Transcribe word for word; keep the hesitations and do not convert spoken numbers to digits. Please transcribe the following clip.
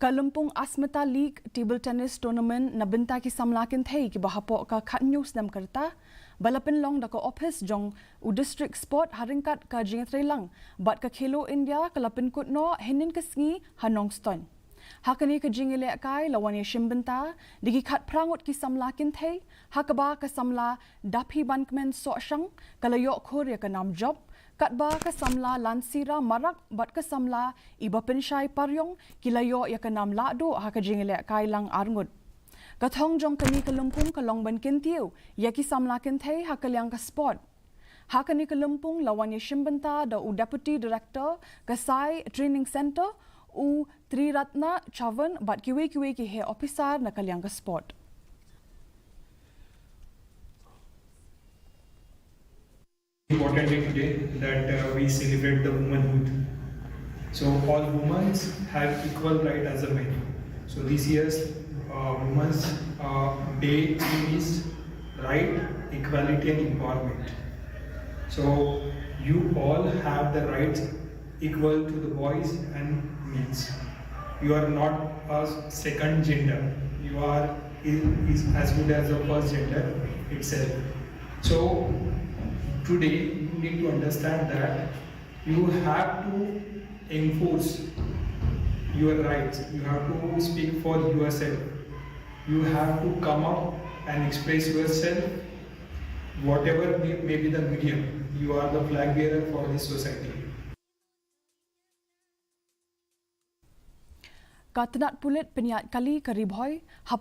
Ka Lympung Asmita League Table Tennis Tournament na bynta ki samla kynthei kiba hapoh ka khatnïew snem ka rta, ba la pynlong da ka ophis jong u District Sport ha ryngkat ka jingïatreilang bad ka Khelo India, ka la pynkut noh hynnin ka sngi ha Nongstoiñ. Ha kane ka jingïalehkai la wan ïashim bynta da ki khatphra ngut ki samla kynthei, ha kaba ka samla Daphibankmen Sohshang ka la ïoh khur ïa ka nam jop, katba ka samla Lansira Marak bad ka samla Ibapynshai Pariong ki la ïoh ïa ka nam lahduh ha ka jingïalehkai lang ar ngut. Ka thong jong kane ka lympung ka long ban kyntiew ïa ki samla kynthei ha ka liang ka sport. Ha kane ka lympung la wan ïashim bynta da u Deputy Director ka Sai Training Centre, u Triratna Chavan bad kiwei kiwei ki heh ophisar na ka liang ka sport. Important day today that uh, we celebrate the womanhood. So all women have equal right as a men. So this year's uh, Women's uh, Day theme is right, equality and empowerment. So you all have the rights equal to the boys and males. You are not a second gender. You are is, is as good as the first gender itself. So today you need to understand that you have to enforce your rights. You have to speak for yourself. You have to come up and express yourself, whatever may, may be the medium. You are the flag bearer for this society. Ka tnat pulit pynïaid kali ka Ri Bhoi hapoh